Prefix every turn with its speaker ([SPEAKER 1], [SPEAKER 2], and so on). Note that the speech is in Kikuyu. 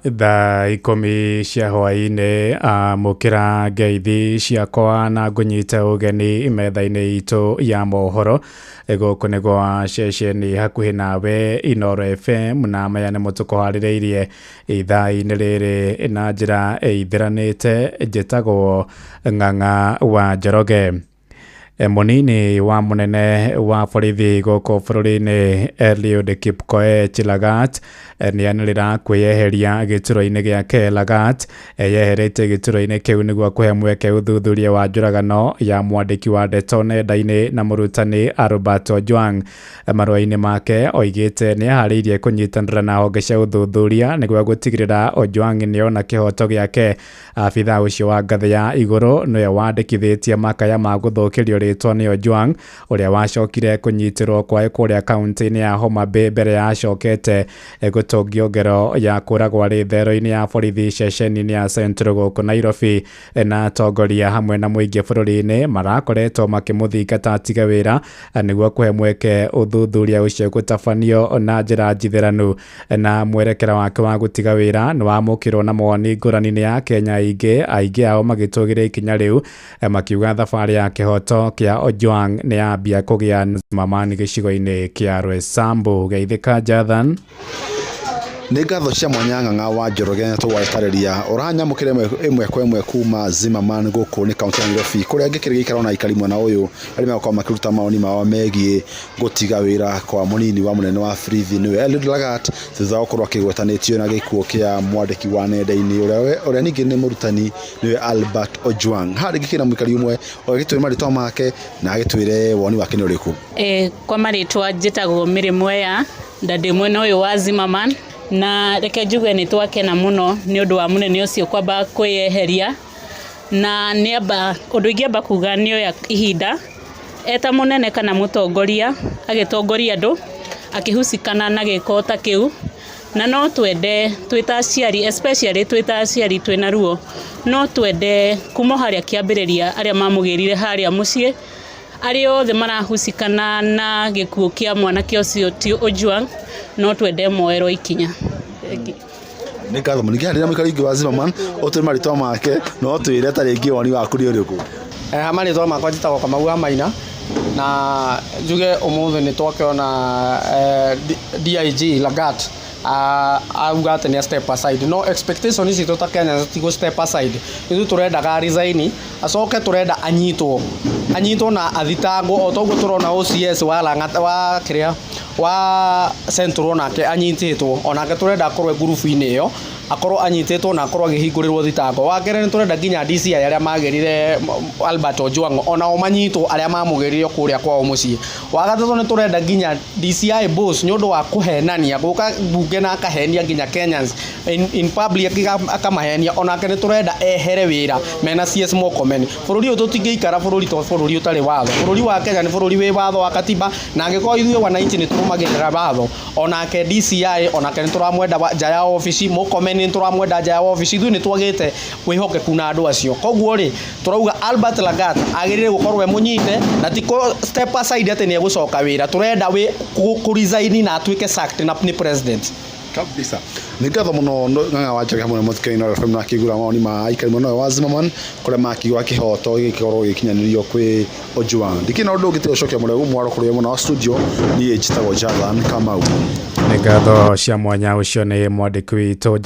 [SPEAKER 1] Thaa 10 cia hwaĩ-inĩ, amũkĩra ngeithi ciakwa na ngũnyite ũgeni metha-inĩ itũ ya mohoro. Gũkũ nĩ gwa ceceni hakuhĩ nawe Inooro FM, na maya nĩmo tũkũharĩrĩirie ithaa-inĩ rĩrĩ na njĩra ĩithĩranĩte. Njĩtagwo Ng'ang'a wa Njoroge. Mũnini wa mũnene wa borithi gũkũ bũrũri-inĩ Eliud Kipkoech Lagat nĩanĩrĩra kwĩyeheria gĩturwa-inĩ gĩake. Lagat eyeheretie gĩturwa-inĩ kĩu nĩguo kũhe mweke ũthuthuria wa njũragano ya mwandĩki wa ndeto nenda-inĩ na mũrutani Albert Ojwang. Marũa-inĩ make oigĩte nĩeharĩirie kũnyitanĩra na honge cia ũthuthuria nĩguo gũtigĩrĩra Ojwang nĩona kĩhoto gĩake. Abithaa ũcio wa ngathĩ ya igũrũ nĩwe wandĩkithĩtie makaya ma gũthũkĩrio rĩtwa nĩ Ojwang, ũrĩa wacokire kũnyitĩrwo kwae kũrĩa kaunti-inĩ ya Homa Bay mbere ya acokete gũtũngio ngero ya kũragwo arĩ thero-inĩ ya borithi ceceni-inĩ ya Central gũkũ Nairobi. Na atongoria hamwe na mũingĩ bũrũri-inĩ marakoretwo makĩmũthingata atige wĩra nĩguo kũhe mweke ũthuthuria ũcio gũtabanio na njĩra njithĩranu. Na mwerekera wake wa gũtiga wĩra nĩ wamũkĩrwo na mawoni ngũrani nĩ Akenya aingĩ, aingĩ ao magĩtũgĩria ikinya rĩu makiuga thabarĩ ya kĩhoto kĩa Ojwang nĩ yambia kũgĩa mamani gĩcigo-inĩ kĩa Roysambu. Geithĩka Jathan.
[SPEAKER 2] Nĩ ngatho cia mwanya Ng'ang'a wa Njoroge na tũgwatarĩria ũranyamũkĩra ĩmwe kwa ĩmwe kuma Zimmerman gũkũ nĩ kaunti ya Nairobi, kũrĩa ngĩkĩrĩ gĩikaro na aikari mwena ũyũ arĩa megũkorwo makĩruta mawoni mao megiĩ gũtiga wĩra kwa mũnini wa mũnene wa borithi nĩwe Eliud Lagat, thutha wa gũkorwo akĩgwetanĩtio na gĩkuũ kĩa mwandĩki wa nenda-inĩ ũrĩa ningĩ nĩ mũrutani nĩwe Albert Ojwang. Haha rĩngĩ kĩna mũikari ũmwe ũgĩtwĩre marĩtwa make na agĩtwĩre woni wake nĩ ũrĩkũ.
[SPEAKER 3] Kwa marĩtwa njĩtagwo Mary Mwea na ndĩ mwena ũyũ wa Zimmerman, na reke njuge nĩ twakena mũno nĩ ũndũ wa mũnene ũcio kwamba kwĩyeheria, na nĩamba ũndũ ingĩamba kuga nĩoya ihinda eta mũnene kana mũtongoria agĩtongoria andũ akĩhucikana na gĩko ta kĩu, na no twende twĩ ta aciari, especially twĩ ta aciari twĩna ruo, no twende kuma o harĩa kĩambĩrĩria arĩa mamũgĩrire harĩa mũciĩ, arĩa othe marahucikana na gĩkuũ kĩa mwanake ũcio ti Ojwang, no twende moerwo ikinya.
[SPEAKER 2] Nĩ ngatho mũno. Ningĩ harĩ mũikari ũngĩ wa Zimmerman ũtwĩre marĩtwa make na ũtwĩre ta rĩngĩ woni waku nĩ ũrĩkũ.
[SPEAKER 4] Ha marĩtwa makwa njĩtagwo Kamau wa Maina, na njuge ũmũthĩ nĩ twakĩona DIG Lagat auga atĩ nĩ step aside, no expectation citũ ta Kenya ti gũ step aside. Ithuĩ tũrendaga resign, acoke tũrenda anyitwo, anyitwo na athitangwo o toguo tũrona OCS wa Lang'ata wa kĩrĩa wa Central onake anyitĩtwo, onake tũrenda akorwo e ngurubu-inĩ ĩyo, akorwo anyitĩtwo na akorwo akĩhingũrĩrwo thitango. Wa kerĩ nĩ tũrenda nginya DCI arĩa magĩrire Albert Ojwang onao manyitwo arĩa mamũgĩrire kũrĩa kwao mũciĩ. Wa gatatũ nĩ tũrenda nginya DCI boss nĩ ũndũ wa kũhenania gũka mbunge na akahenia nginya Kenyans in public akamahenia, onake nĩ tũrenda ehere wĩra mena CS Murkomen. Bũrũri ũyũ tũtingĩikara bũrũri to bũrũri ũtarĩ watho. Bũrũri wa Kenya nĩ bũrũri wĩ watho wa katiba, na angĩkorwo ithuĩ wananchi nĩ tũrũmagĩrĩra watho, onake DCI onake nĩ tũramwenda nja ya obici, Murkomen nĩ tũramwenda nja ya obici. Ithuĩ nĩ twagĩte wĩhokeku na andũ acio. Koguo rĩ, tũrauga Albert Lagat agĩrĩire gũkorwo e mũnyite na ti kũ step aside atĩ nĩ egũcoka wĩra. Tũrenda kũ resign na atuĩke sacked na nĩ president.
[SPEAKER 2] Kabisa. Nĩ ngatho mũno Ng'ang'a wa Njoroge hamwe na mũthikĩrĩria Inooro FM na akĩigua mawoni ma aikari mwena ũyũ wa Zimmerman kũrĩa makiuga kĩhoto gĩgĩkorwo gĩgĩkinyanĩrio kwĩ Ojwang. Ndikĩrĩ na ũndũ ũngĩ tiga gũcokia mũregu mwaro kũrĩ mwena wa studio, niĩ njĩtagwo Jathan Kamau.
[SPEAKER 1] Nĩ ngatho cia mwanya, ũcio nĩ mwandĩki witũ.